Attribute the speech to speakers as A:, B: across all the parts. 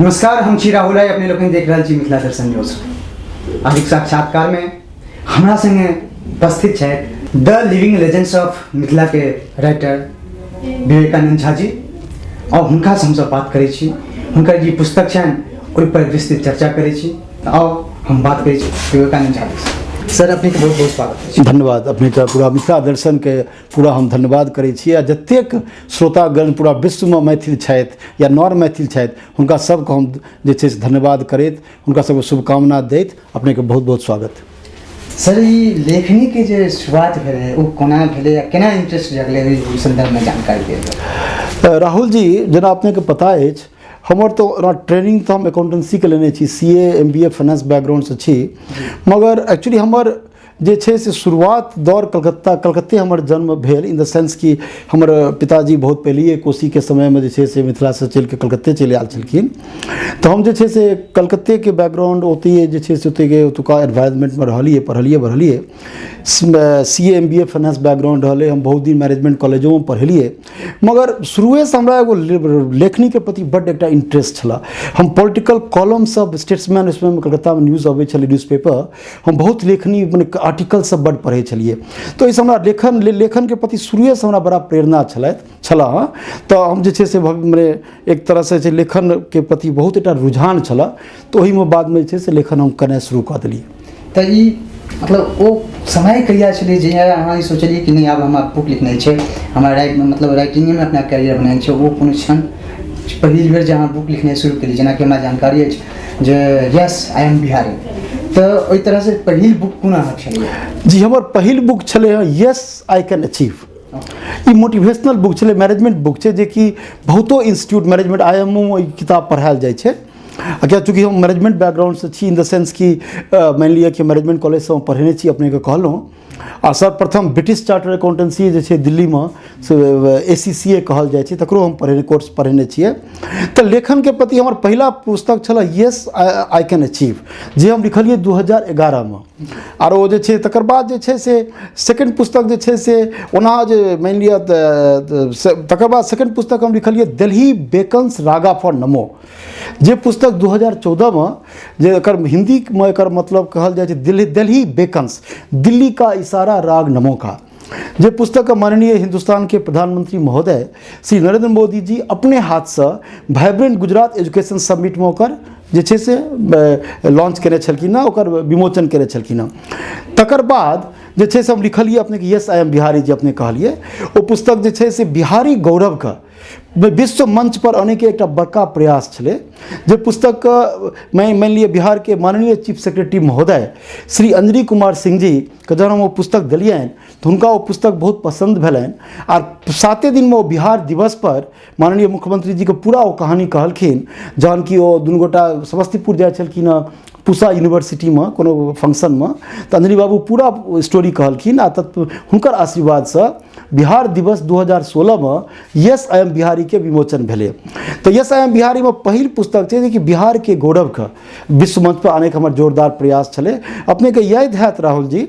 A: नमस्कार, हम छी राहुल राय, अपने लोकनि देख रहल छी मिथिला दर्शन न्यूज। आजुक साक्षात्कार में हमरा संगे उपस्थित छथि द लिविंग लेजेंड्स ऑफ मिथिला के राइटर विवेकानंद झा जी और हुनका से हमसब बात करै छी। हुनकर जे पुस्तक छनि ओहि पर विस्तृत चर्चा करै छी। तऽ आउ हम बात करै छी विवेकानंद झा जी से। सर, अपनेके बहुत बहुत स्वागत अछि।
B: धन्यवाद अपनेके, पूरा मिथिला दर्शनके पूरा हम धन्यवाद करै छी आ जतेक श्रोतागण पूरा विश्वमे मैथिल छथि या नॉन मैथिल छथि, हुनका सबके हम जे छै से धन्यवाद करैत, हुनका सबके शुभकामना दैत अपनेके बहुत बहुत स्वागत।
A: सर, ई लेखनीके जे शुरुआत भेलै ओ कोना भेलै आ केना इंटरेस्ट जगलै, ओहि सन्दर्भमे जानकारी दिअ।
B: राहुल जी, जेना अपनेके पता अछि, हमर तऽ ओना ट्रेनिंग तऽ हम अकाउंटेंसीके लेने छी, C A M B A finance बैकग्राउंडसँ छी, मगर एक्चुअली हमर जे छै से शुरुआत दौर कलकत्ता, कलकत्ते हमर जन्म भेल। इन the sense कि हमर पिताजी बहुत पहिलैए कोसीके समयमे जे छै से मिथिलासँ चलिके कलकत्ते चलि आयल छलखिन। तऽ हम जे छै से कलकत्तेके बैकग्राउंड, ओतहिए जे छै से ओतहिके ओतुका एनवायरमेंटमे रहलियै, पढ़लियै, बढ़लियै। C A M B A finance background रहलै। हम बहुत दिन मैनेजमेंट कॉलेजोमे पढ़ेलियै, मगर शुरुएसँ हमरा एगो लेखनीके प्रति बड्ड एकटा इंटरेस्ट छलए। हम पॉलिटिकल कॉलम सब, स्टेट्समैन उसमैनमे कलकत्तामे न्यूज अबै छलै, न्यूज़ पेपर, हम बहुत लेखनी मने आर्टिकल सब बड्ड पढ़ै छलियै। तऽ ओहिसँ हमरा लेखनके प्रति शुरुएसँ हमरा बड़ा प्रेरणा छलए हँ। तऽ हम जे छै से मने एक तरहसँ जे लेखनके प्रति बहुत एकटा रुझान छलए, तऽ ओहिमे बादमे जे छै से लेखन हम केनाइ शुरू कऽ देलियै।
A: तऽ ई मतलब ओ समय कहिया छलै जहिया अहाँ ई सोचलियै कि नहि, आब हमरा बुक लिखनाइ छै, हमरा राइट मतलब राइटिंगेमे अपना कैरियर बनेनाइ छै? ओ कोनो क्षण, पहिल बेर जे अहाँ बुक लिखनाइ शुरू केलियै, जेनाकि हमरा जानकारी अछि जे यस I am Bihari, तऽ ओहि तरहसँ पहिल बुक कोन अहाँ छलियै?
B: जी, हमर पहिल बुक छलै हँ yes I can achieve. E motivational book छलै, मैनेजमेंट बुक छै, जेकि बहुतो institute management, I M O मे ई किताब पढ़ायल जाइ छै। आ किया चूँकि हम मैनेजमेंट बैकग्राउंडसँ छी, इन the sense कि मानि लिअ कि मैनेजमेंट कॉलेजसँ हम पढ़ेने छी, अपनेके कहलहुँ। आ सर्वप्रथम ब्रिटिश चार्टर अकाउंटेंसी जे छै दिल्लीमे से ए सी सी ए कहल जाइ छै, तकरो हम पढ़ेने, कोर्स पढ़ेने छियै। तऽ लेखनके प्रति हमर पहिला पुस्तक छलै यस I can achieve, जे हम लिखलियै 2011मे। आर ओ जे छै तकर बाद जे छै से सेकंड पुस्तक जे छै से ओना जे मानि लिअ तऽ तकर बाद सेकंड पुस्तक हम लिखलियै Delhi beckons Raga for NaMo, जे पुस्तक 2014मे, जे एकर हिन्दीमे एकर मतलब कहल जाइ छै दिल्ली दिल्ली बेकन्स, दिल्ली का इशारा राग नमो का, जे पुस्तक माननीय हिंदुस्तान के प्रधानमंत्री महोदय श्री नरेंद्र मोदी जी अपने हाथसँ वाइब्रेंट गुजरात एजुकेशन समिटमे ओकर जे छै से लॉन्च केने छलखिन हँ, ओकर विमोचन केने छलखिन हँ। तकर बाद जे छै से हम लिखलियै अपनेके यस I am Bihari, जे अपने कहलियै। ओ पुस्तक जे छै से बिहारी गौरवके विश्व मंच पर अनैके एकटा बड़का प्रयास छलै, जे पुस्तकके मानि लिअ बिहारके माननीय चीफ सेक्रेटरी महोदय श्री अंजनी कुमार सिंह जीके जहन हम ओ पुस्तक देलियनि तऽ हुनका ओ पुस्तक बहुत पसन्द भेलनि। आर 7 दिनमे ओ बिहार दिवस पर माननीय मुख्यमंत्री जीके पूरा ओ कहानी कहलखिन, जहन कि ओ दुनू गोटा समस्तीपुर जाइ छलखिन हँ पूसा यूनिवर्सिटीमे कोनो फंक्शनमे, तऽ अंजनी बाबू पूरा स्टोरी कहलखिन। आ तत् हुनकर आशीर्वादसँ बिहार दिवस 2016मे यस I am बिहारीके विमोचन भेलै। तऽ यस I am बिहारीमे पहिल पुस्तक छै जेकि बिहारके गौरवके विश्व मंच पर आनैके हमर जोरदार प्रयास छलै। अपनेके याद हैत राहुल जी,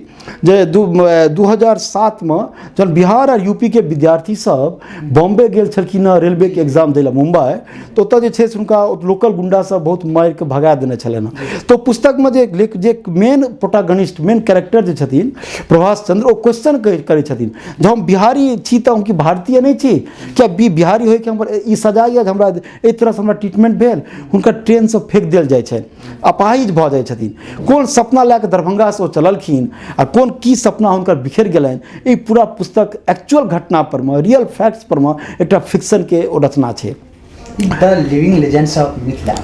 B: जे 2007मे जहन बिहार आर यूपी के विद्यार्थी सब बॉम्बे गेल छलखिन हँ रेलवेके एग्जाम दै लए मुम्बई, तऽ ओतऽ जे छै से हुनका लोकल गुंडा सब बहुत मारिके भगा देने छलनि हँ। तऽ पुस्तकमे जे लेख, जे मेन प्रोटागनिस्ट, मेन कैरेक्टर जे छथिन प्रभास चंद्र, ओ क्वेश्चन करै छथिन जे हम बिहारी छी तऽ हम की भारतीय नहि छी? क्या बिहारी होइके हमर ई सजा यऽ जे हमरा एहि तरहसँ हमरा ट्रीटमेंट भेल? हुनका ट्रेनसँ फेंक देल जाइ छनि, अपाहिज भऽ जाइ छथिन। कोन सपना लए कऽ दरभंगासँ ओ चललखिन आ कोन की सपना हुनकर बिखरि गेलनि, ई पूरा पुस्तक एक्चुअल घटना पर मे, रियल फैक्ट्स पर मे एकटा फिक्शनके ओ रचना छै।
A: द लिविंग लेजेंड्स ऑफ मिथिला,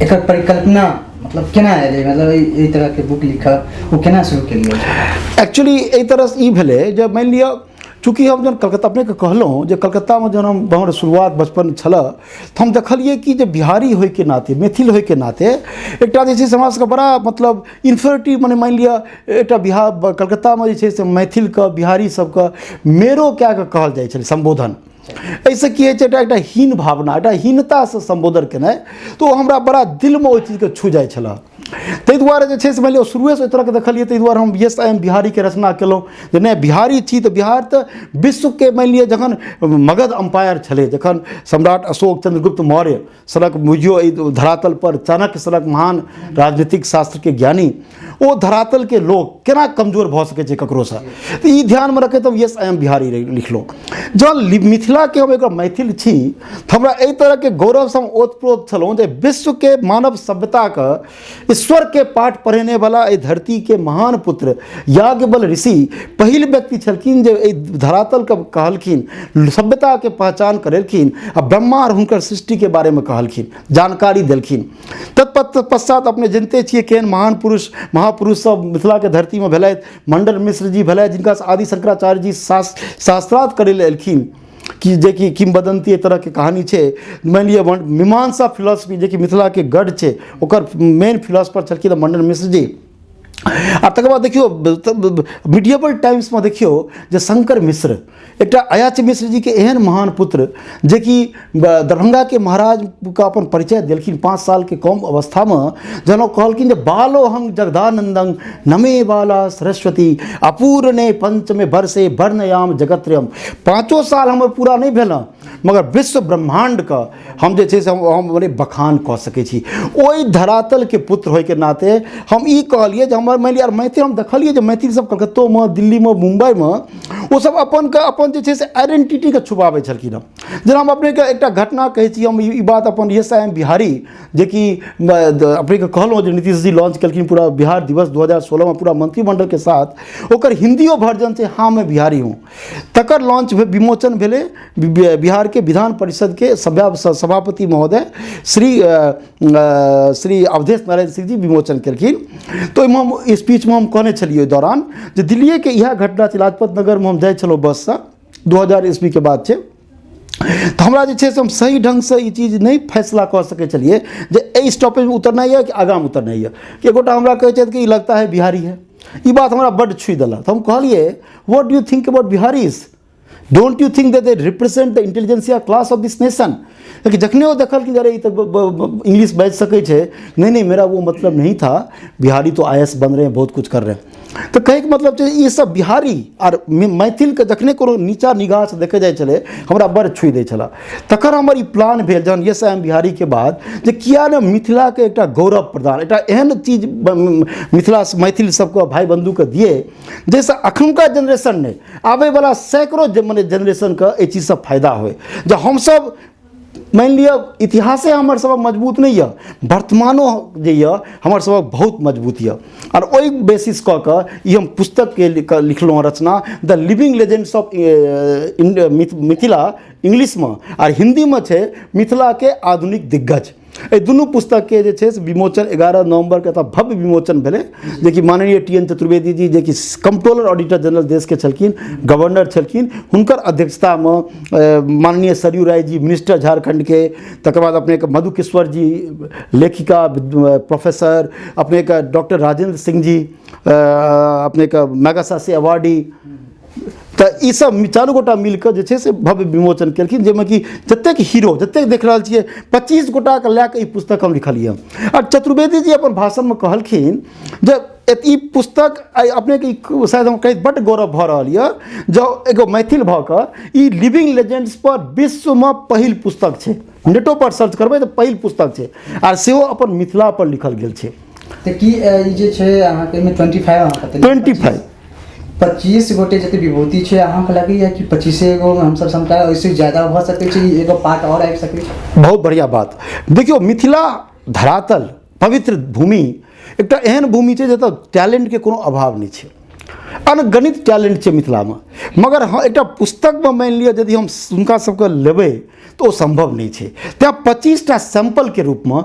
A: एकर परिकल्पना मतलब केना एलै? मतलब एहि तरहके बुक लिखब, ओ केना शुरू केलियै?
B: एक्चुअली एहि तरहसँ ई भेलै जे मानि लिअ, चूँकि हम जहन कलकत्ता, अपनेके कहलहुँ जे कलकत्तामे जहन हम हमर शुरुआत बचपन छलए, तऽ हम देखलियै कि जे बिहारी होइके नाते, मैथिल होइके नाते एकटा जे छै से हमरा सबके बड़ा मतलब इन्फेरिटी, मने मानि लिअ एकटा बिहार कलकत्तामे जे छै से मैथिलके, बिहारी सबके मेरो कए कऽ कहल जाइ छलै सम्बोधन। एहिसँ की होइ छै, एकटा एकटा हीन भावना, एकटा हीनतासँ सम्बोधन केनाइ, तऽ ओ हमरा बड़ा दिलमे ओहि चीजके छू जाइ छलए। ताहि दुआरे जे छै से मानि लिअ शुरुएसँ ओहि तरहके देखलियै, ताहि दुआरे हम यस I am बिहारीके रचना केलहुँ जे नहि बिहारी छी तऽ बिहार तऽ विश्वके मानि लिअ जखन मगध अम्पायर छलै, जखन सम्राट अशोक चंद्रगुप्त मौर्य सनक बुझियौ एहि धरातल पर चाणक्य सनक महान राजनीतिक शास्त्रके ज्ञानी, ओ धरातलके लोक केना कमजोर भऽ सकै छै ककरोसँ। तऽ ई ध्यानमे रखैत हम यस I am Bihari लिखलहुँ। जहन मिथिलाके हम एगो मैथिल छी तऽ हमरा एहि तरहके गौरवसँ हम ओतप्रोत छलहुँ जे विश्वके मानव सभ्यताके ईश्वरके पाठ पढ़ेनेवला एहि धरतीके महान पुत्र याज्ञवल्क्य ऋषि पहिल व्यक्ति छलखिन जे एहि धरातलके कहलखिन, सभ्यताके पहचान करेलखिन आ ब्रह्मा आओर हुनकर सृष्टिके बारेमे कहलखिन, जानकारी देलखिन। तत्पश्चात अपने जनिते छियै केहन महान पुरुष महापुरुष सब मिथिलाके धरतीमे भेलथि। मंडन मिश्र जी भेलथि जिनका आदि शंकराचार्य जी शास्त्रार्थ करै लए एलखिन, कि जेकि किंवदंती एहि तरहके कहानी छै। मानि लिअ मीमांसा फिलॉसफी जेकि मिथिलाके गढ़ छै ओकर मेन फिलॉसफर छलखिन मंडन मिश्र जी। आ तकर बाद देखियौ मिडिएवल टाइम्समे देखियौ जे शंकर मिश्र एकटा अयाच मिश्र जीके एहन महान पुत्र जेकि दरभंगाके महाराजके अपन परिचय देलखिन 5 सालके कम अवस्थामे, जहन ओ कहलखिन जे बालोहं जगदानंदं नमे बाला सरस्वती अपूर्णे पंचमे वर्षे वर्णयाम जगत्रयम। 5 साल हमर पूरा नहि भेल हँ मगर विश्व ब्रह्माण्डके हम जे छै से हम मने बखान कऽ सकै छी। ओहि धरातलके पुत्र होइके नाते हम ई कहलियै जे हमर मानि लिअ मैथिल, हम देखलियै जे मैथिल सब कलकत्तोमे दिल्लीमे मुम्बइमे ओसब अपन अपन जे छै से आइडेंटिटीके छुपाबै छलखिन हँ। जेना हम अपनेके एकटा घटना कहै छी, हम ई बात अपन यस I am Bihari जेकि अपनेके कहलहुँ जे नीतीश जी लॉन्च केलखिन पूरा बिहार दिवस 2016में पूरा मंत्रिमंडलके साथ, ओकर हिन्दियो वर्जन छै हाँ मैं बिहारी हूँ, तकर लॉन्च विमोचन भेलै बिहारके विधान परिषदके सभापति महोदय श्री अवधेश नारायण सिंह जी विमोचन केलखिन। तऽ ओहिमे हम स्पीचमे हम कहने छलियै ओहि दौरान जे दिल्लीएके इएह घटना छै, लाजपत नगरमे हम जाइ छलहुँ बससँ, 2000 ईस्वीके बात छै, तऽ हमरा जे छै से हम सही ढङ्गसँ ई चीज नहि फैसला कऽ सकै छलियै जे एहि स्टॉपेजमे उतरनाइ यऽ कि आगाँमे उतरनाइ यऽ। एगोटा हमरा कहै छथि कि ई लगता है बिहारी है, ई बात हमरा बड्ड छुइ देलक। तऽ हम कहलियै what do you think about Biharis, don't you think that they represent the intelligentsia class of this nation. लेकिन जखने ओ देखलखिन अरे ई तऽ इंग्लिश बाजि सकै छै, नहीं नहीं मेरा वो मतलब नहीं था, बिहारी तो I S बन रहे हैं, बहुत कुछ कर रहे हैं। तऽ कहैके मतलब छै ई सब बिहारी आर मैथिलके जखने कोनो नीचा निगाहसँ देखै जाइ छलै हमरा बड़ छुइ दै छलै। तखन हमर ई प्लान भेल जहन यस I am बिहारीके बाद जे किया ने मिथिलाके एकटा गौरव प्रदान एकटा एहन चीज मिथिला मैथिल सबके भाइ बन्धुके दिए जाहिसँ अखनुका जेनरेशन नहि आबैवला सैकड़ो मने जेनरेशनके एहि चीजसँ फायदा होइ। जे हमसब मानि लिअ इतिहासे हमर सबक मजबूत नहि यऽ, वर्तमानो जे यऽ हमर सबक बहुत मजबूत यऽ। आओर ओहि बेसिस कऽ कऽ ई हम पुस्तकके लिखलहुँ हँ रचना द लिविंग लेजेंड्स ऑफ मिथिला इंग्लिशमे, आर हिन्दीमे छै मिथिलाके आधुनिक दिग्गज। एहि दुनू पुस्तकके जे छै से विमोचन 11 नवम्बरके एतऽ भव्य विमोचन भेलै, जेकि माननीय टी.एन. चतुर्वेदी जी जेकि कंट्रोलर ऑडिटर जनरल देशके छलखिन, गवर्नर छलखिन, हुनकर अध्यक्षतामे माननीय सरयू राय जी मिनिस्टर झारखण्डके, तकर बाद अपनेके मधु किश्वर जी लेखिका प्रोफेसर, अपनेके डॉक्टर राजेंद्र सिंह जी अपनेके मैगासासी अवार्डी, तऽ ई सब चारू गोटा मिलकऽ जे छै से भव्य विमोचन केलखिन, जाहिमे कि जतेक हीरो जतेक देख रहल छियै 25 गोटाके लए कऽ ई पुस्तक हम लिखलियै। आओर चतुर्वेदी जी अपन भाषणमे कहलखिन जे ई पुस्तक आइ अपनेके शायद हम कहैत बड्ड गौरव भऽ रहल यऽ जे एगो मैथिल भऽ कऽ ई लिविंग लेजेंड्स पर विश्वमे पहिल पुस्तक छै, नेटो पर सर्च करबै तऽ पहिल पुस्तक छै, आर सेहो अपन मिथिला पर लिखल गेल छै।
A: तऽ की ई जे छै अहाँके एहिमे 25
B: 25
A: 25 गोटे जते विभूति छै, अहाँके लगैया कि 25 गो हमसब समटा ओहिसँ ज्यादा भऽ सकै छै, एगो पार्ट आओर आबि सकै छै?
B: बहुत बढ़िया बात। देखियौ मिथिला धरातल पवित्र भूमि एकटा एहन भूमि छै जतऽ टैलेंटके कोनो अभाव नहि छै, अनगणित टैलेंट छै मिथिलामे। मगर हँ एकटा पुस्तकमे मानि लिअ यदि हम हुनका सबके लेबै तऽ ओ सम्भव नहि छै। तैँ 25टा सैम्पलके रूपमे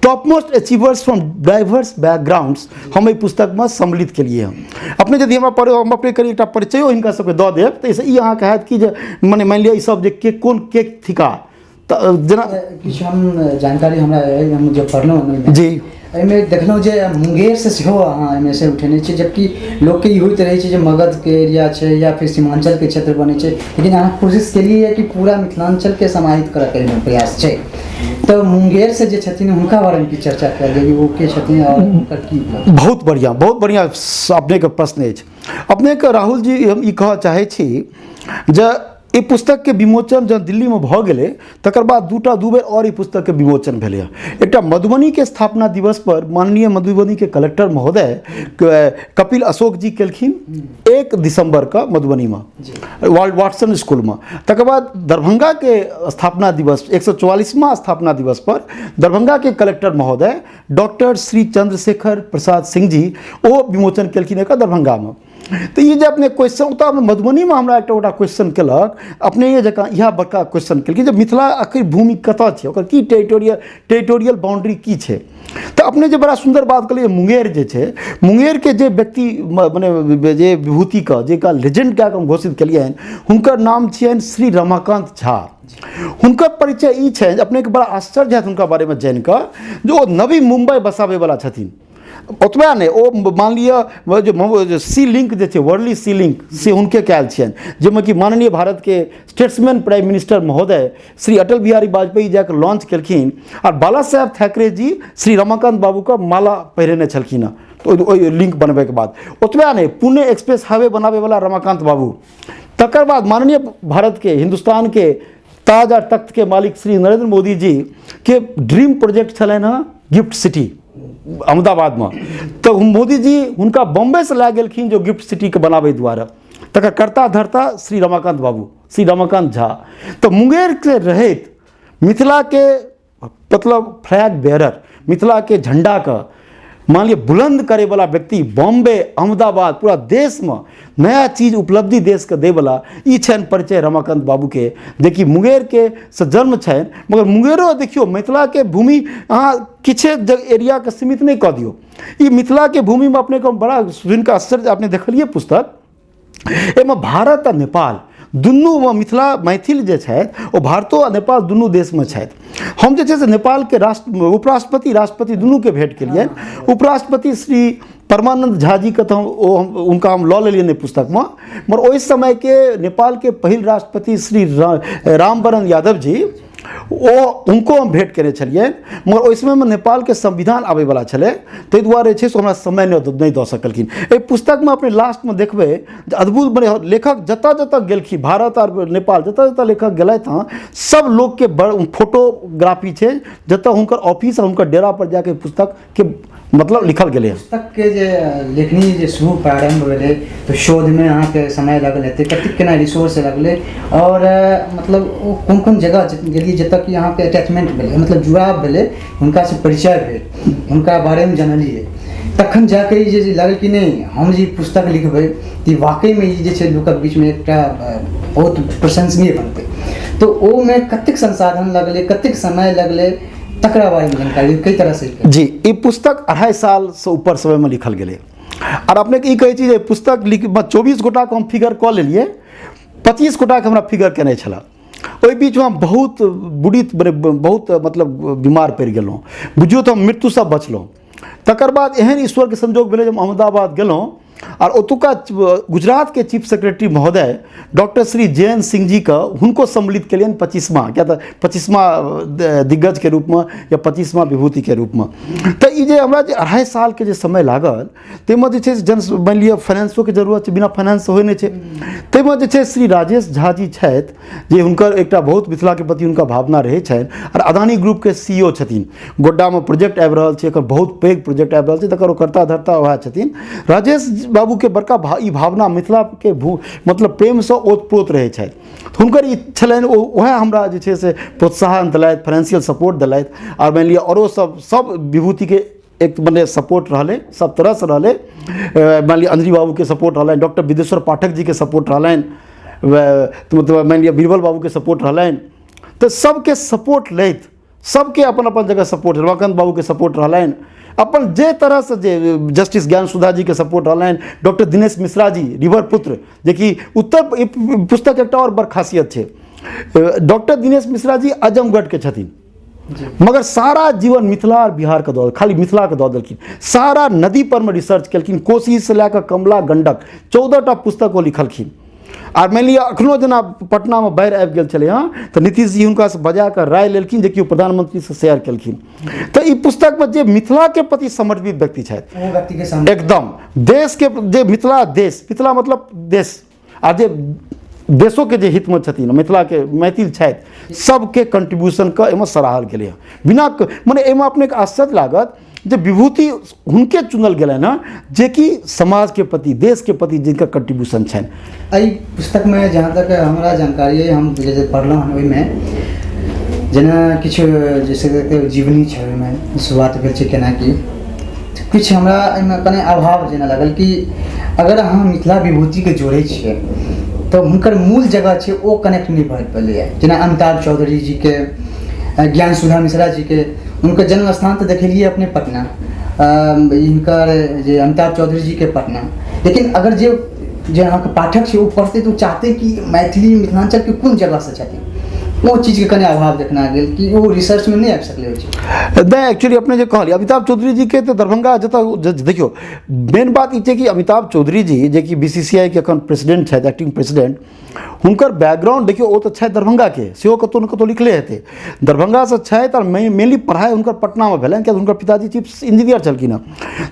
B: top most achievers from diverse backgrounds हम एहि पुस्तकमे सम्मिलित केलियै हँ। अपने यदि हमरा पर हम अपने कनि एकटा परिचयो हिनका सबके दऽ देब तऽ एहिसँ ई अहाँके हैत कि जे मने मानि लिअ ई सब जे के कोन के थिका, तऽ जेना
A: किछु हम जानकारी हमरा अइ, हम जे पढ़लहुँ ओहिमे
B: जी
A: एहिमे देखलहुँ जे मुंगेरसँ सेहो अहाँ एहिमे से उठेने छी, जबकि लोकके ई होइत रहै छै जे मगधके एरिया छै या फिर सीमांचलके क्षेत्र बनै छै, लेकिन अहाँ कोशिश केलियै कि पूरा मिथिलाञ्चलके समाहित करऽके एहिमे प्रयास छै। तऽ मुंगेरसँ जे छथिन हुनका बारेमे की चर्चा कयल जाय, ओ के छथिन आओर हुनकर की उपलब्धि?
B: बहुत बढ़िआँ, बहुत बढ़िआँ अपनेके प्रश्न अछि। अपनेके राहुल जी, हम ई कहऽ चाहै छी जे ई पुस्तकके विमोचन जँ दिल्लीमे भऽ गेलै तकर बाद दू बेर आओर ई पुस्तकके विमोचन भेलै हँ। एकटा मधुबनीके स्थापना दिवस पर माननीय मधुबनीके कलेक्टर महोदय कपिल अशोक जी केलखिन 1 दिसंबरके मधुबनीमे वाटसन स्कूलमे। तकर बाद दरभंगाके स्थापना दिवस 144वां स्थापना दिवस पर दरभंगाके कलेक्टर महोदय डॉक्टर श्री चंद्रशेखर प्रसाद सिंह जी ओ विमोचन केलखिन एकर दरभंगामे। तऽ ई जे अपने क्वेश्चन ओतऽ मधुबनीमे हमरा एकटा गोटा क्वेश्चन केलक, अपने जकाँ इएह बड़का क्वेश्चन केलखिन जे मिथिला आखिर भूमि कतऽ छै, ओकर की टेरिटोरियल बाउंड्री की छै। तऽ अपने जे बड़ा सुन्दर बात कहलियै, मुंगेर जे छै, मुंगेरके जे व्यक्ति मने जे विभूतिके जे लेजेंड कए कऽ हम घोषित केलियनि, हुनकर नाम छियनि श्री रमाकान्त झा। हुनकर परिचय ई छनि, अपनेके बड़ा आश्चर्य हैत हुनका बारेमे जानिकऽ, जे ओ नवी मुम्बई बसाबैवला छथिन। ओतबे नहि, ओ मान लिअ जे सी लिंक जे छै, वर्ली सी लिंक, से हुनके कयल छियनि, जाहिमे कि माननीय भारतके स्टेट्समैन प्राइम मिनिस्टर महोदय श्री अटल बिहारी वाजपेयी जाकऽ लॉन्च केलखिन आओर बाला साहेब ठाकरे जी श्री रमाकान्त बाबूके माला पहिरेने छलखिन हँ ओहि लिंक बनबैके बाद। ओतबे नहि, पुणे एक्सप्रेस हाईवे बनाबैवला रमाकान्त बाबू। तकर बाद माननीय भारतके हिन्दुस्तानके ताज आ तख्तके मालिक श्री नरेंद्र मोदी जी के ड्रीम प्रोजेक्ट छलनि हँ गिफ्ट सिटी अहमदाबादमे, तऽ मोदी जी हुनका बम्बेसँ लए गेलखिन जो गिफ्ट सिटीके बनाबै दुआरे, तकर कर्ता धर्ता श्री रमाकान्त बाबू, श्री रमाकान्त झा। तऽ मुंगेरके रहैत मिथिलाके मतलब फ्लैग बेयरर, मिथिलाके झण्डाके मान लिअ बुलन्द करैवला व्यक्ति बॉम्बे, अहमदाबाद, पूरा देशमे नया चीज उपलब्धि देशके दैवला ई छनि परिचय रमाकान्त बाबूके, जेकि मुंगेरके से जन्म छनि। मगर मुंगेरो देखियौ, मिथिलाके भूमि अहाँ किछे एरियाके सीमित नहि कऽ दियौ। ई मिथिलाके भूमिमे अपनेके हम बड़ा सुनिकऽ आश्चर्य, अपने देखलियै पुस्तक, एहिमे भारत आ नेपाल दुनूमे मिथिला मैथिल जे छथि ओ भारतो आ नेपाल दुनू देशमे छथि। हम जे छै से नेपालके उपराष्ट्रपति राष्ट्रपति दुनूके भेंट केलियनि। उपराष्ट्रपति श्री परमानंद झा जीके तऽ हम हुनका हम लऽ लेलियनि एहि पुस्तकमे, मगर ओहि समयके नेपालके पहिल राष्ट्रपति श्री रामवरण यादव जी, ओ हुनको हम भेंट केने छलियनि, मगर ओहि समयमे नेपालके संविधान आबैवला छलै, ताहि दुआरे छै से हमरा समय नहि दऽ सकलखिन। एहि पुस्तकमे अपने लास्टमे देखबै जे अद्भुत बने लेखक जतऽ जतऽ गेलखिन, भारत आओर नेपाल जतऽ जतऽ लेखक गेलथि हँ, सब लोकके फोटोग्राफी छै, जतऽ हुनकर ऑफिस आ हुनकर डेरा पर जाके पुस्तकके मतलब लिखल गेलै हँ।
A: पुस्तकके जे लेखनी जे शुरू प्रारम्भ भेलै तऽ शोधमे अहाँके समय लगल हेतै, कतेक केना रिसोर्स लगलै आओर मतलब ओ कोन कोन जगह गेलियै जतऽ कि अहाँके अटैचमेंट भेलै, मतलब जुड़ाव भेलै, हुनकासँ परिचय भेल, हुनका बारेमे जानलियै, तखन जाके ई जे लागल कि नहि हम जे पुस्तक लिखबै तऽ ई वाकईमे ई जे छै लोकक बीचमे एकटा बहुत प्रशंसनीय बनतै, तऽ ओहिमे कतेक संसाधन लगलै, कतेक समय लगलै, तकरा बारेमे जानकारी कई तरहसँ।
B: जी, ई पुस्तक 2.5 सालसँ ऊपर समयमे लिखल गेलै। आओर अपनेके ई कहै छी जे पुस्तक लिख 24 गोटाके हम फिगर कऽ लेलियै, 25 गोटाके हमरा फिगर केने छलए। ओहि बीचमे हम बहुत बुड़ित बहुत मतलब बीमार पड़ि गेलहुँ, बुझियौ तऽ हम मृत्युसँ बचलहुँ। तकर बाद एहन ईश्वरके संजोग भेलै जे हम अहमदाबाद गेलहुँ आओर ओतुका गुजरातके चीफ सेक्रेटरी महोदय डॉक्टर श्री जयंत सिंह जीके हुनको सम्मिलित केलियनि 25वां, किया तऽ 25वां दिग्गजके रूपमे या 25वां विभूतिके रूपमे। तऽ ई जे हमरा जे 2.5 सालके जे समय लागल ताहिमे जे छै से जन मानि लिअ फाइनेंसोके जरूरत छै, बिना फाइनेंस होइ नहि छै। ताहिमे जे छै श्री राजेश झा जी छथि, जे हुनकर एकटा बहुत मिथिलाके प्रति हुनका भावना रहै छनि आओर अदानी ग्रुपके सी ओ छथिन। गोड्डामे प्रोजेक्ट आबि रहल छै, एकर बहुत पैघ प्रोजेक्ट आबि रहल छै, तकर ओ कर्ता धर्ता वएह छथिन। राजेश बाबूके बड़का ई भावना मिथिलाके मतलब प्रेमसँ ओतप्रोत रहै छथि, हुनकर ई छलनि, ओ वएह हमरा जे छै से प्रोत्साहन देलथि, फाइनेंशियल सपोर्ट देलथि आओर मानि लिअ आओरो सब विभूतिके एक मने सपोर्ट रहलै, सब तरहसँ रहलै। मानि लिअ अंजनी बाबूके सपोर्ट रहलनि, डॉक्टर विदेश्वर पाठक जीके सपोर्ट रहलनि, मतलब मानि लिअ बीरबल बाबूके सपोर्ट रहलनि। तऽ सबके सपोर्ट लैत सबके अपन अपन जगह सपोर्ट, रमाकान्त बाबूके सपोर्ट रहलनि, अपन जे तरहसँ जे जस्टिस ज्ञान सुधा जीके सपोर्ट रहलनि, डॉक्टर दिनेश मिश्रा जी रिवर पुत्र, जेकि उत्तर पुस्तक एकटा आओर बड़ खासियत छै। डॉक्टर दिनेश मिश्रा जी आजमगढ़के छथिन, मगर सारा जीवन मिथिला और बिहारके दऽ, खाली मिथिलाके दऽ देलखिन। सारा नदी परमे रिसर्च केलखिन, कोसीसँ लए कऽ कमला गंडक 14टा पुस्तक ओ लिखलखिन। आर मानि लिअ एखनो जेना पटनामे बाढ़ि आबि गेल छलै हँ तऽ नीतीश जी हुनकासँ बजा कऽ राय लेलखिन, जेकि ओ प्रधानमंत्रीसँ शेयर केलखिन। तऽ ई पुस्तकमे जे मिथिलाके प्रति समर्पित व्यक्ति छथि,
A: ओ व्यक्तिके सामने
B: एकदम देशके जे मिथिला देश, मिथिला मतलब देश, आ जे देशोके जे हितमे छथिन, मिथिलाके मैथिल छथि, सबके कंट्रीब्यूशनके एहिमे सराहल गेलै हँ। बिना मने एहिमे अपनेके आश्चर्य लागत जे विभूति हुनके चुनल गेलनि हँ जेकि समाजके प्रति, देशके प्रति जिनकर कंट्रीब्यूशन छनि।
A: एहि पुस्तकमे जहाँ तक हमरा जानकारी अइ, हम जे पढ़लहुँ हन ओहिमे जेना किछु जैसे जीवनी छै, ओहिमे शुरुआत भेल छै केना की, किछु हमरा एहिमे कने अभाव जेना लागल कि अगर अहाँ मिथिला विभूतिके जोड़ै छियै तऽ हुनकर मूल जगह छै ओ कनेक्ट नहि भऽ पेलैए। जेना अमिताभ चौधरी जीके, ज्ञान सुधा मिश्रा जीके, हुनकर जन्म स्थान तऽ देखेलियै अपने पटना, हिनकर जे अमिताभ चौधरी जीके पटना, लेकिन अगर जे जे अहाँके पाठक छै ओ पढ़तै तऽ ओ चाहतै कि मैथिली मिथिलाञ्चलके कोन जगहसँ छथिन, ओ चीजके कने अभाव देखना गेल कि ओ रिसर्चमे नहि आबि सकलै ओहि चीज।
B: नहि, एक्चुअली अपने जे कहलियै अमिताभ चौधरी जीके तऽ दरभंगा जतऽ देखियौ, मेन बात ई छै कि अमिताभ चौधरी जी जेकि BCCI के एखन प्रेसिडेंट छथि, एक्टिंग प्रेसिडेंट, हुनकर बैकग्राउंड देखियौ, ओ तऽ छथि दरभंगाके, सेहो कतहु ने कतहु लिखले हेतै, दरभंगासँ छथि और मेनली पढ़ाइ हुनकर पटनामे भेलनि, किएक हुनकर पिताजी चीफ इंजीनियर छलखिन हँ।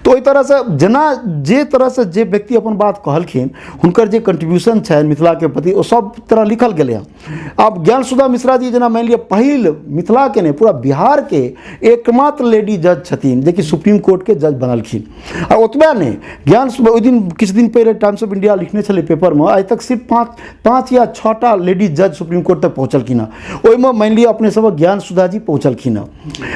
B: तऽ ओहि तरहसँ जेना जे तरहसँ जे व्यक्ति अपन बात कहलखिन, हुनकर जे कंट्रीब्यूशन छनि मिथिलाके प्रति, ओ सब तरह लिखल गेलै हँ। आब ज्ञान सुधा मिश्रा जी जेना मानि लिअ पहिल मिथिलाके नहि पूरा बिहारके एकमात्र लेडी जज छथिन जेकि सुप्रीम कोर्टके जज बनलखिन। आ ओतबे नहि, ज्ञान सुधा ओहि दिन किछु दिन पहिले टाइम्स ऑफ इंडिया लिखने छलै पेपरमे, आइ तक सिर्फ पाँच या 6टा लेडी जज सुप्रीम कोर्ट तक पहुँचलखिन हँ, ओहिमे मानि लिअ अपने सभक ज्ञान सुधा जी पहुँचलखिन हँ।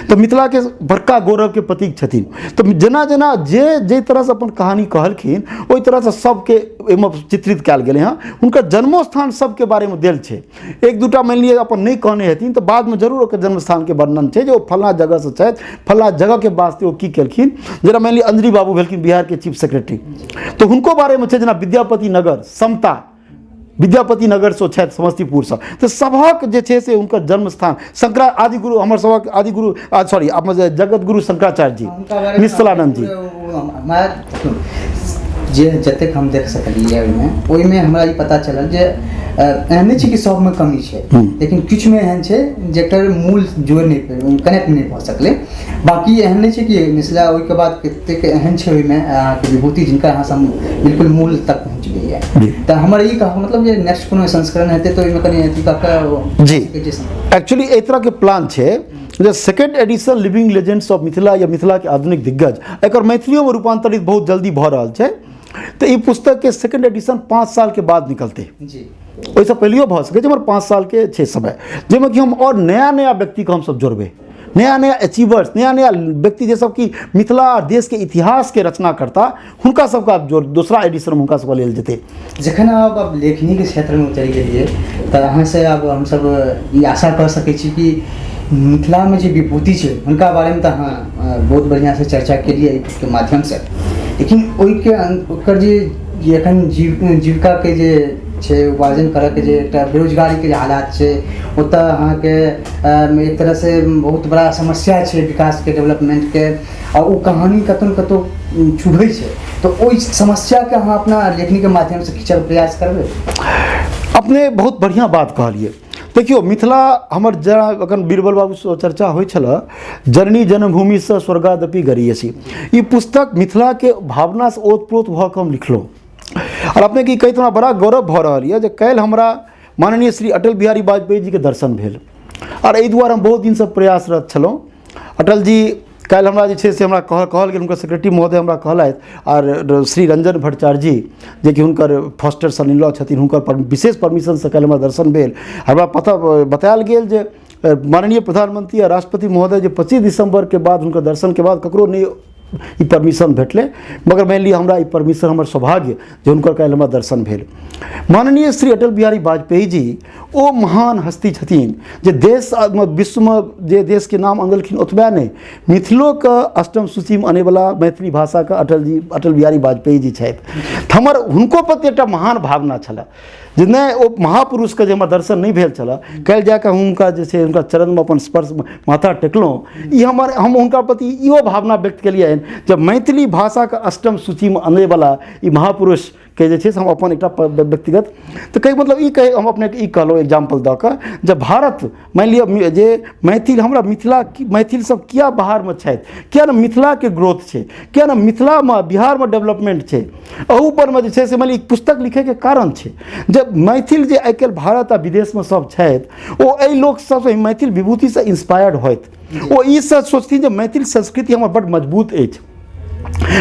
B: तऽ मिथिलाके बड़का गौरवके प्रतीक छथिन। तऽ जेना जेना जे जाहि तरहसँ अपन कहानी कहलखिन ओहि तरहसँ सबके एहिमे चित्रित कयल गेलै हँ। हुनकर जन्मोस्थान सबके बारेमे देल छै, एक दूटा मानि लिअ अपन नहि कहने हेथिन तऽ बादमे जरूर ओकर जन्मस्थानके वर्णन छै जे ओ फलाँ जगहसँ छथि, फलाँ जगहके वास्ते ओ की केलखिन। जेना मानि लिअ अंजनी बाबू भेलखिन बिहारके चीफ सेक्रेटरी, तऽ हुनको बारेमे छै जेना विद्यापति नगर, समता विद्यापति नगरसँ ओ छथि समस्तीपुरसँ, तऽ सभक जे छै से हुनकर जन्मस्थान शंकरा आदिगुरु, हमर सभक आदिगुरु सॉरी जगतगुरु शंकराचार्य जी निश्चलानंद जी।
A: जे जतेक हम देख सकलियै ओहिमे हमरा ई पता चलल जे एहन नहि छै कि सबमे कमी छै, लेकिन किछुमे एहन छै जकर मूल जोड़ नहि, कनेक्ट नहि भऽ सकलै। बाकी एहन नहि छै कि मिथिला ओहिके बाद कतेक एहन छै ओहिमे अहाँके विभूति जिनका अहाँ सब बिल्कुल मूल तक पहुँच गेलियै। तऽ हमर ई कहब मतलब जे नेक्स्ट कोनो संस्करण हेतै तऽ ओहिमे कनि अथी कऽ कऽ
B: जी एक्चुअली एहि तरहके प्लान छै जे second edition living legends of Mithila या मिथिलाके आधुनिक दिग्गज, एकर मैथिलियोमे रूपान्तरित बहुत जल्दी भऽ रहल छै। तऽ ई पुस्तकके सेकेंड एडिशन 5 सालके बाद निकलतै जी, ओहिसँ पहिलियो भऽ सकै छै, मगर 5 सालके छै समय, जाहिमे कि हम आओर नया नया व्यक्तिके हमसब जोड़बै, नया नया अचीवर्स, नया नया व्यक्ति जे सब कि मिथिला आ देशके इतिहासके रचना करता, हुनका सबके आब जोड़ दोसरा एडिशनमे हुनका सबके लेल जेतै।
A: जखन आब आब लेखनीके क्षेत्रमे उतरि गेलियै तऽ अहाँसँ आब हमसब ई आशा कऽ सकै छी कि मिथिलामे जे विभूति छै हुनका बारेमे तऽ अहाँ बहुत बढ़िआँसँ चर्चा केलियै एहिके माध्यमसँ, लेकिन ओहिके ओकर जे एखन जीविकाके जे छै उपार्जन करऽके जे एकटा बेरोजगारीके जे हालात छै, ओतऽ अहाँके एक तरहसँ बहुत बड़ा समस्या छै विकासके, डेवलपमेन्टके, आ ओ कहानी कतहु ने कतहु चुभै छै, तऽ ओहि समस्याके अहाँ अपना लेखनीके माध्यमसँ खींचऽके प्रयास करबै?
B: अपने बहुत बढ़िआँ बात कहलियै। देखियौ मिथिला हमर जेना एखन बीरबल बाबूसँ चर्चा होइ छलए, जननी जन्मभूमिसँ स्वर्गादपि गरीयसी, ई पुस्तक मिथिलाके भावनासँ ओतप्रोत भऽ कऽ हम लिखलहुँ। आओर अपनेके ई कहैत हमरा बड़ा गौरव भऽ रहल यऽ जे काल्हि हमरा माननीय श्री अटल बिहारी वाजपेयी जीके दर्शन भेल, आओर एहि दुआरे हम बहुत दिनसँ प्रयासरत छलहुँ। अटल जी काल्हि हमरा जे छै से हमरा कहल गेल, हुनकर सेक्रेटरी महोदय हमरा कहलथि, आओर श्री रंजन भट्टाचार्य जी जेकि हुनकर फर्स्टर सन इन लॉ छथिन, हुनकर विशेष परमिशनसँ काल्हि हमरा दर्शन भेल। हमरा पता बतायल गेल जे माननीय प्रधानमंत्री आ राष्ट्रपति महोदय जे 25 दिसंबरके बाद हुनकर दर्शनके बाद ककरो नहि ई परमिशन भेटलै। मगर मानि लिअ हमरा ई परमिशन हमर सौभाग्य जे हुनकर काल्हि हमरा दर्शन भेल। माननीय श्री अटल बिहारी वाजपेयी जी ओ महान हस्ती छथिन जे देश विश्वमे जे देशके नाम अनलखिन ओतबे नहि, मिथिलोके अष्टम सूचीमे अनैवला मैथिली भाषाके अटल बिहारी वाजपेयी जी छथि। तऽ हमर हुनको प्रति एकटा महान भावना छलए जे नहि ओ महापुरुषके जे हमर दर्शन नहि भेल छलए, काल्हि जाकऽ हुनका जे छै हुनका चरणमे अपन स्पर्श माथा टेकलहुँ। ई हमर हम हुनका प्रति इहो भावना व्यक्त केलियनि जे मैथिली भाषाके अष्टम सूचीमे अनैवला ई महापुरुष के जे छै से हम अपन एकटा व्यक्तिगत तऽ कहै मतलब ई कहै हम अपनेके ई कहलहुँ एग्जाम्पल दऽ कऽ जे भारत मानि लिअ जे मैथिल हमरा मिथिला मैथिल सब किया बाहरमे छथि, किया ने मिथिलाके ग्रोथ छै, किया ने मिथिलामे बिहारमे डेवलपमेंट छै। अहूपरमे जे छै से मानि लिअ पुस्तक लिखैके कारण छै जे मैथिल जे आइ काल्हि भारत आ विदेशमे सब छथि ओ एहि लोक सबसँ मैथिल विभूतिसँ इंस्पायर्ड होथि, ओ ई सब सोचथिन जे मैथिल संस्कृति हमर बड्ड मजबूत अछि,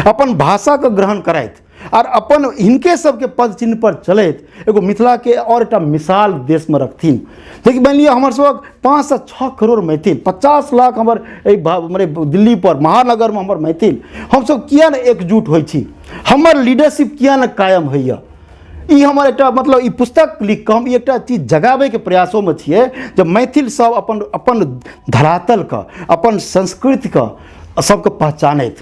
B: अपन भाषाके ग्रहण करथि आर अपन हिनके सबके पद चिन्ह पर चलैत एगो मिथिलाके आओर एकटा मिसाल देशमे रखथिन। जेकि मानि लिअ हमर सबक 5 से 6 करोड़ मैथिल, 50 लाख हमर एहि मने दिल्ली पर महानगरमे हमर मैथिल, हमसब किया ने एकजुट होइ छी, हमर लीडरशिप किया ने कायम होइए। ई हमर एकटा मतलब ई पुस्तक लिख कऽ हम ई एकटा चीज जगाबैके प्रयासोमे छियै जे मैथिल सब अपन अपन धरातलके अपन संस्कृतिके सबके पहचानैत,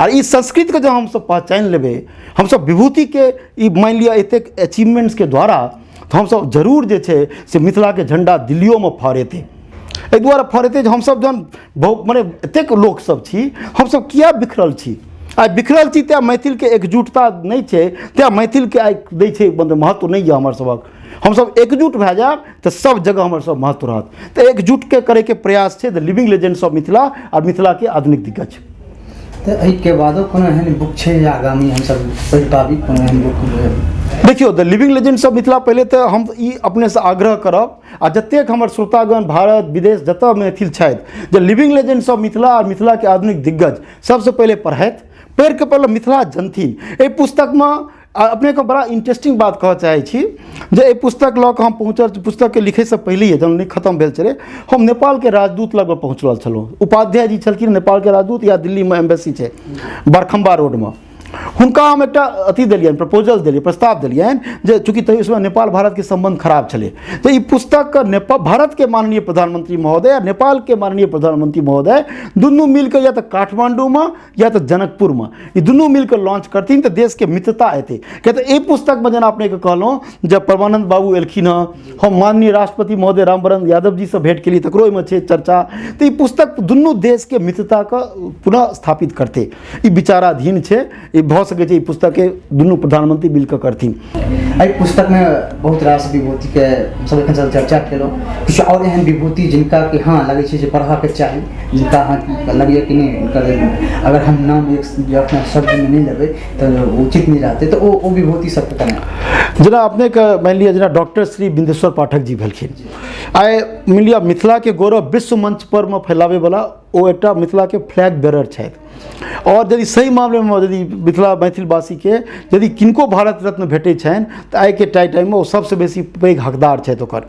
B: आर ई संस्कृतिके जब हमसब पहचानि लेबै, हमसब विभूतिके ई मानि लिअ एतेक अचीवमेंट्सके द्वारा, तऽ हमसब जरूर जे छै से मिथिलाके झण्डा दिल्लियोमे फहरेतै। एहि दुआरे फहरेतै जे हमसब जहन बहुत मने एतेक लोकसब छी, हमसब किया बिखरल छी? आइ बिखरल छी तैँ मैथिलके एकजुटता नहि छै, तैँ मैथिलके आइ दै छै मतलब महत्व नहि यऽ हमर सबक। हमसब एकजुट भए जायब तऽ सब जगह हमर सब महत्व रहत। तऽ एकजुटके करैके प्रयास छै the living legends of Mithila आओर मिथिलाके आधुनिक दिग्गज।
A: तऽ एहिके बादो कोनो एहन बुक छै जे आगामी हमसब पढ़ि पाबी, कोनो एहन बुक?
B: देखियौ, the living legends of Mithila पहिले तऽ हम ई अपनेसँ आग्रह करब आ जतेक हमर श्रोतागण भारत विदेश जतऽ मैथिल छथि जे लिविंग लेजेंड्स ऑफ मिथिला आ मिथिलाके आधुनिक दिग्गज सबसँ पहिले पढ़थि, पढ़िके पहिले मिथिला जनथिन। एहि पुस्तकमे अपनेके बड़ा इंटरेस्टिंग बात कहऽ चाहै छी जे एहि पुस्तक लऽ कऽ हम पहुँचल, पुस्तकके लिखैसँ पहिलैए जहन नहि खतम भेल छलै, हम नेपालके राजदूत लगमे पहुँचल छलहुँ। उपाध्याय जी छलखिन नेपालके राजदूत, या दिल्लीमे एम्बेसी छै बरखम्बा रोडमे। हुनका हम एकटा अथी देलियनि, प्रपोजल देलियै, प्रस्ताव देलियनि जे चूँकि तहि समय नेपाल भारतके सम्बन्ध खराब छलै, तऽ ई पुस्तकके नेपाल भारतके माननीय प्रधानमंत्री महोदय आ नेपालके माननीय प्रधानमंत्री महोदय दुनू मिलके या तऽ काठमाण्डूमे या तऽ जनकपुरमे ई दुनू मिलके लॉन्च करथिन तऽ देशके मित्रता एतै। किया तऽ एहि पुस्तकमे जेना अपनेके कहलहुँ जे परमानन्द बाबू एलखिन हँ, हम माननीय राष्ट्रपति महोदय रामवरण यादव जीसँ भेँट केलियै, तकरो ओहिमे छै चर्चा। तऽ ई पुस्तक दुनू देशके मित्रताके पुनः स्थापित करतै, ई विचाराधीन छै। ई भऽ सकै छै ई पुस्तकके दुनू प्रधानमंत्री मिलकऽ करथिन।
A: एहि पुस्तकमे बहुत रास विभूतिके सब एखन सब चर्चा केलहुँ, किछु आओर एहन विभूति जिनका कि हँ लगै छै जे पढ़बाके चाही, जिनका अहाँ लगैए कि नहि हुनकर अगर हम नाम एक जे अपना शब्दमे नहि लेबै तऽ उचित नहि रहतै, तऽ ओ विभूति सबके केना?
B: जेना अपनेके मानि लिअ जेना डॉक्टर श्री बिन्देश्वर पाठक जी भेलखिन, आइ मानि लिअ मिथिलाके गौरव विश्व मंच पर मे फैलाबैवला ओ एकटा मिथिलाके फ्लैग बेरर छथि। आओर यदि सही मामलेमे यदि मिथिला मैथिलवासीके यदि किनको भारत रत्न भेटै छनि तऽ आइके टाइममे ओ सबसँ बेसी पैघ हकदार छथि ओकर।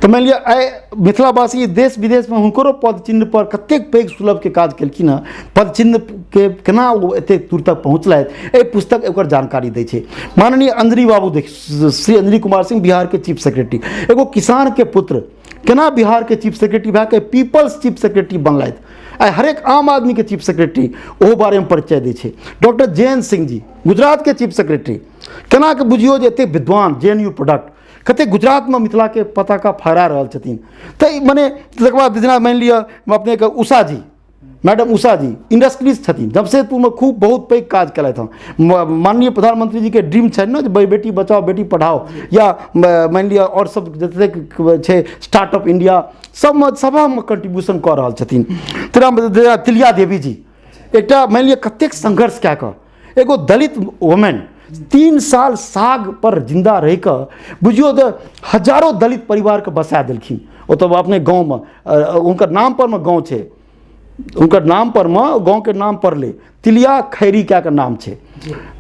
B: तऽ मानि लिअ आइ मिथिलावासी देश विदेशमे हुनकरो पद चिन्हपर कतेक पैघ सुलभके काज केलखिन हँ, पद चिन्हके केना ओ एतेक दूर तक पहुँचलथि, एहि पुस्तक ओकर जानकारी दै छै। माननीय अंजनी बाबू देख, श्री अंजनी कुमार सिंह बिहारके चीफ सेक्रेटरी, एगो किसानके पुत्र केना बिहारके चीफ सेक्रेटरी भए कऽ पीपल्स चीफ सेक्रेटरी बनलथि, आइ हरेक आम आदमीके चीफ सेक्रेटरी ओहो बारेमे परिचय दै छै। Doctor Jayant Singh ji गुजरातके chief secretary, केना के बुझियौ जे एतेक विद्वान जे एन यू प्रोडक्ट कतेक गुजरातमे मिथिलाके पताका फहरा रहल छथिन। तऽ मने तकर बाद जेना मानि लिअ अपनेके उषा जी, मैडम उषा जी इंडस्ट्रीज छथिन, जमशेदपुरमे खूब बहुत पैघ काज केलथि हँ। माननीय प्रधानमंत्री जीके ड्रीम छनि ने जे बेटी बचाओ बेटी पढ़ाओ, या मानि लिअ आओर सब जतेक छै स्टार्टअप इंडिया सबमे सभमे कंट्रीब्यूशन कऽ रहल छथिन। तेना तिलिया देवी जी एकटा मानि लिअ कतेक संघर्ष कए कऽ एगो दलित वुमेन 3 साल साग पर जिंदा रहि कऽ बुझियौ तऽ हजारो दलित परिवारके बसा देलखिन ओतऽ अपने गाँवमे। हुनकर नाम पर मे गाँव छै, हुनकर नाम पर मे गाँवके नाम पड़लै तिलिया खैरी कए कऽ नाम छै,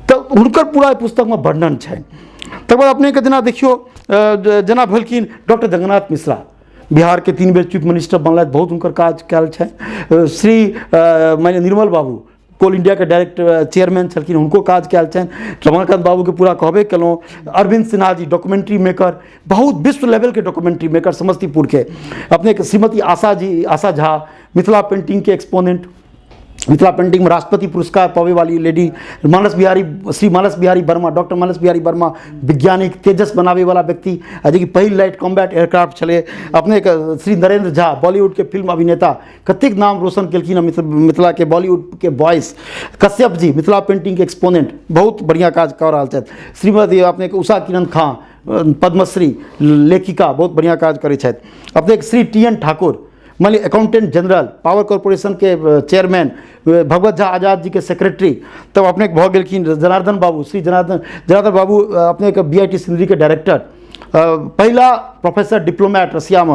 B: तऽ हुनकर पूरा पुस्तकमे वर्णन छनि। तकर बाद अपनेके जेना देखियौ जेना भेलखिन डॉक्टर जगन्नाथ मिश्रा, बिहारके 3 बेर चीफ मिनिस्टर बनलथि, बहुत हुनकर काज कयल छनि। श्री माने निर्मल बाबू कोल इंडियाके डायरेक्टर चेयरमैन छलखिन, हुनको काज कयल छनि। रमाकान्त बाबूके पूरा कहबे केलहुँ। अरविंद सिन्हा जी डॉक्यूमेंट्री मेकर, बहुत विश्व लेवलके डॉक्यूमेंट्री मेकर समस्तीपुरके। अपनेके श्रीमती आशा जी, आशा झा, मिथिला पेंटिंगके एक्सपोनेंट, मिथिला पेंटिंग में राष्ट्रपति पुरस्कार पावे वाली लेडी। मानस बिहारी, श्री मानस बिहारी वर्मा, डॉक्टर मानस बिहारी वर्मा, वैज्ञानिक, तेजस बनावे वाला व्यक्ति, आ जेकि पहिल लाइट कॉम्बैट एयरक्राफ्ट छलै। अपने श्री नरेंद्र झा, बॉलीवुड के फिल्म अभिनेता, कतेक नाम रोशन केलखिन हँ मिथिला के बॉलीवुड के वॉइस। कश्यप जी, मिथिला पेंटिंग के एक्सपोनेंट, बहुत बढ़िया काज कऽ रहल छथि। श्रीमती अपने उषा किरण खां, पद्मश्री लेखिका, बहुत बढ़िया काज करै छथि। अपने श्री टी एन ठाकुर, मान लिअ अकाउंटेंट जनरल, पावर कॉर्पोरेशन के चेयरमैन, भगवत झा आजाद जी के सेक्रेटरी। तब अपने भऽ गेलखिन जनार्दन बाबू, श्री जनार्दन जनार्दन बाबू, अपने बी I T Sindri के डायरेक्टर, पहिला प्रोफेसर डिप्लोमेट रसियामे।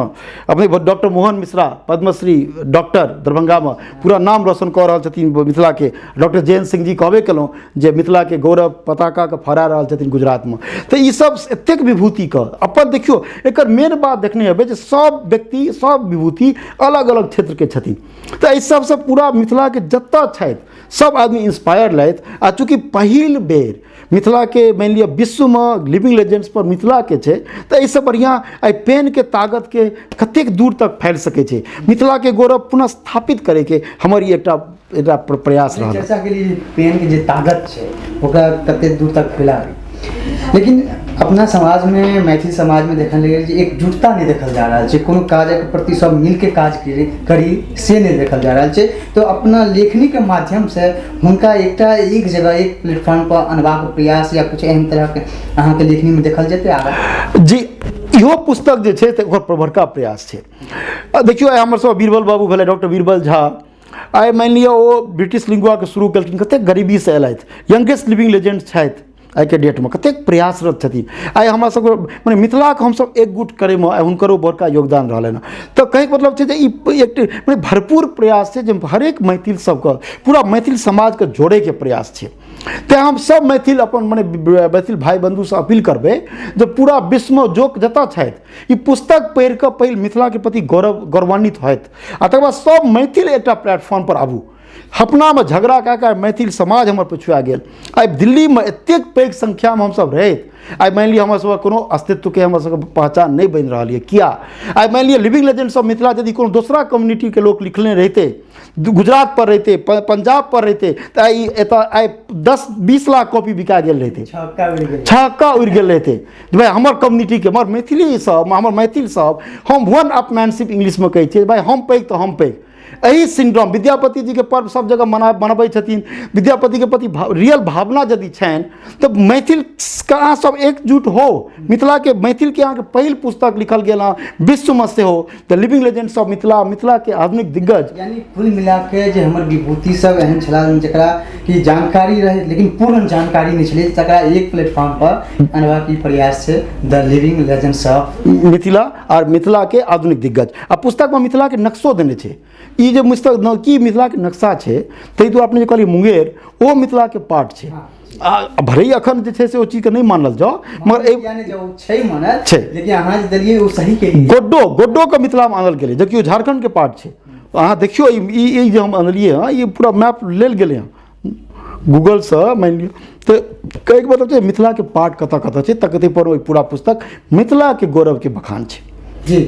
B: अपने डॉक्टर मोहन मिश्रा, पद्मश्री डॉक्टर, दरभंगामे पूरा नाम रोशन कऽ रहल छथिन मिथिलाके। डॉक्टर जयंत सिंह जी कहबे केलहुँ जे मिथिलाके गौरव पताकाके फहरा रहल छथिन गुजरातमे। तऽ ईसब एतेक विभूतिके अपन देखियौ, एकर मेन बात देखने हेबै जे सब व्यक्ति, सब विभूति अलग अलग क्षेत्रके छथिन। तऽ एहि सबसँ पूरा मिथिलाके जतऽ छथि सब आदमी इंस्पायर लथि। आ चूँकि पहिल बेर मिथिलाके मानि लिअ विश्वमे लिविंग लेजेंड्स पर मिथिलाके छै, तऽ एहिसँ बढ़िआँ एहि पेनके ताकतके कतेक दूर तक फैल सकै छै। मिथिलाके गौरव पुनः स्थापित करैके हमर ई एकटा एकटा प्रयास रहल।
A: चर्चा के लिए पेन के जे ताकत छै ओकरा कते दूर तक फैलाबी, लेकिन अपना समाज में, मैथिल समाज में देखल गेल जे एकजुटता नहि देखल जा रहल छै। कोनो काजक प्रति सब मिलके काज करी से नहि देखल जा रहल छै। तऽ अपना लेखनीके माध्यमसँ हुनका एकटा एक जगह एक प्लेटफॉर्म पर अनबाक प्रयास या कुछ एहन तरहके अहाँके लेखनीमे देखल जेतै आगाँ?
B: जी, इहो पुस्तक जे छै तऽ ओकर बड़का प्रयास छै। देखियौ, आइ हमर सब बीरबल बाबू भेलै, डॉक्टर बीरबल झा, आइ मानि लिअ ओ ब्रिटिश लिंगुआके शुरू केलखिन, कतेक गरीबीसँ एलथि, यंगेस्ट लिविंग लेजेंड छथि आइके डेटमे, कतेक प्रयासरत छथिन। आइ हमरा सबके मने मिथिलाके हमसब एकगुट करैमे आइ हुनकरो बड़का योगदान रहलनि हँ। तऽ कहैके मतलब छै जे ई एक मने भरपूर प्रयास छै जे हरेक मैथिल सबके, पूरा मैथिल समाजके जोड़ैके प्रयास छै। तेँ हम सब मैथिल अपन मने मैथिल भाइ बन्धुसँ अपील करबै जे पूरा विश्वमे जो जतऽ छथि ई पुस्तक पढ़िकऽ पहिल मिथिलाके प्रति गौरवान्वित होथि आ तकर बाद सब मैथिल एकटा प्लेटफॉर्म पर आबू। अपनामे झगड़ा कए कऽ मैथिल समाज हमर पछुआ गेल। आइ दिल्लीमे एतेक पैघ संख्यामे हमसब रहैत आइ मानि लिअ हमर सबके कोनो अस्तित्वके, हमर सबके पहचान नहि बनि रहल यऽ। किया? आइ मानि लिअ लिविंग लेजेंड्स ऑफ मिथिला यदि कोनो दोसरा कम्युनिटीके लोक लिखने रहितै, गुजरात पर रहितै, पंजाब पर रहितै, तऽ आइ एतऽ आइ 10-20 लाख कॉपी बिका गेल रहितै, छक्का उड़ि गेल रहितै। भाइ हमर कम्युनिटीके, हमर मैथिली सब, हमर मैथिल सब, हम वन अपमैनशिप इंग्लिशमे कहै छियै, भाइ हम पैघ तऽ हम पैघ। एहि सिंड्रोम विद्यापति जीके पर्व सब जगह मनबै छथिन। विद्यापतिके प्रति रियल भावना यदि छनि तऽ मैथिलके अहाँ सब एकजुट हो। मिथिलाके मैथिलके अहाँके पहिल पुस्तक लिखल गेल हँ विश्वमे सेहो, the living legends of Mithila, मिथिलाके आधुनिक दिग्गज।
A: यानी कुल मिला के जे हमर विभूति सब एहन छलाह जकरा कि जानकारी रहै लेकिन पूर्ण जानकारी नहि छलै, तकरा एक प्लेटफॉर्म पर अनबाक ई प्रयास छै the living legends of
B: Mithila आर मिथिलाके आधुनिक दिग्गज। आ पुस्तकमे मिथिलाके नक्शो देने छै। ई जे पुस्तक की मिथिलाके नक्शा छै, ताहि दुआरे अपने जे कहलियै मुंगेर, ओ मिथिलाके पार्ट छै। आ भले ही अखन जे छै से ओ चीजके नहि मानल जाओ, मगर
A: छै मानल छै, लेकिन अहाँ जे देलियै ओ सही केलियै।
B: गोड्डोके मिथिलामे आनल गेलै, जबकि ओ झारखण्डके पार्ट छै। अहाँ देखियौ ई जे हम अनलियै हँ, ई पूरा मैप लेल गेलै हँ गूगलसँ मानि लिअ। तऽ कहैके मतलब छै मिथिलाके पार्ट कतऽ कतऽ छै, तकते पर ओहि पूरा पुस्तक मिथिलाके गौरवके बखान छै।
A: जी,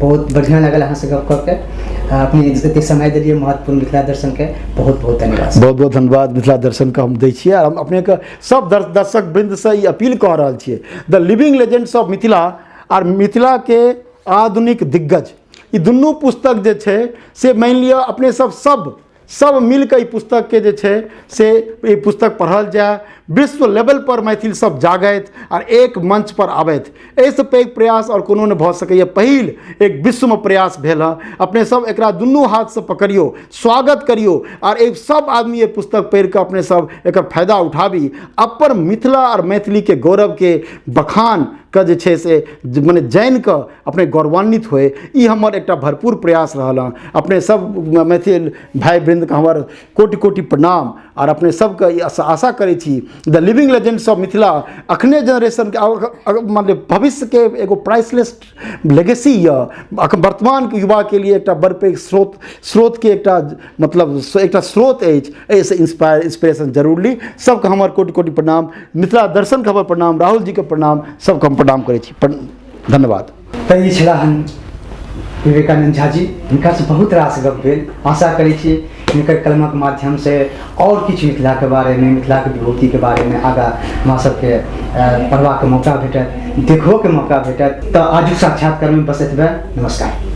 A: बहुत बढ़िआँ लागल अहाँसँ गप कऽ के। अपने एतेक समय देलियै महत्वपूर्ण मिथिला दर्शनके, बहुत बहुत धन्यवाद।
B: बहुत बहुत धन्यवाद मिथिला दर्शनके हम दै छियै। आ हम अपनेके सब दर्शक वृन्दसँ ई अपील कऽ रहल छियै, the living legends of Mithila आर मिथिलाके आधुनिक दिग्गज, ई दुनू पुस्तक जे छै से मानि लिअ अपने सब सब सब मिलके ई पुस्तकके जे छै से ई पुस्तक पढ़ल जाय, विश्व लेवल पर मैथिल सब जागथि आर एक मंच पर आबथि। एहिसँ पैघ प्रयास आओर कोनो नहि भऽ सकैए। पहिल एक विश्वमे प्रयास भेल हँ। अपने सब एकरा दुनू हाथसँ पकड़ियौ, स्वागत करियौ आर एक सब आदमी एहि पुस्तक पढ़िकऽ अपने सब एकर फायदा उठाबी, अपन मिथिला आर मैथिलीके गौरवके बखान के जे छै से मने जानिकऽ अपने गौरवान्वित होइ, ई हमर एकटा भरपूर प्रयास रहल हँ। अपने सब मैथिल भाइ वृन्दके हमर कोटि कोटि प्रणाम आर अपने सबके ई आशा करै छी The living legends of Mithila अखने जनरेशनके, माने भविष्यके एगो प्राइसलेस लेगेसी यऽ। अखन वर्तमानके युवाके लिए एकटा बड़ पैघ स्रोतके एकटा, मतलब एकटा स्रोत अछि। एहिसँ इंस्पिरेशन जरूर ली। सबके हमर कोटि कोटि प्रणाम, मिथिला दर्शनके हमर प्रणाम, राहुल जीके प्रणाम, सबके हम प्रणाम करै छी। धन्यवाद।
A: तऽ ई छलाह हन विवेकानंद झा जी। हिनकासँ बहुत रास गप भेल। आशा करै छी हिनकर कलमक माध्यमसँ आओर किछु मिथिलाके बारेमे, मिथिलाके विभूतिके बारेमे आगाँ हमरा सबके पढ़बाक मौका भेटत, देखबोके मौका भेटत। तऽ आजुक साक्षात्कारमे बस एतबे। नमस्कार।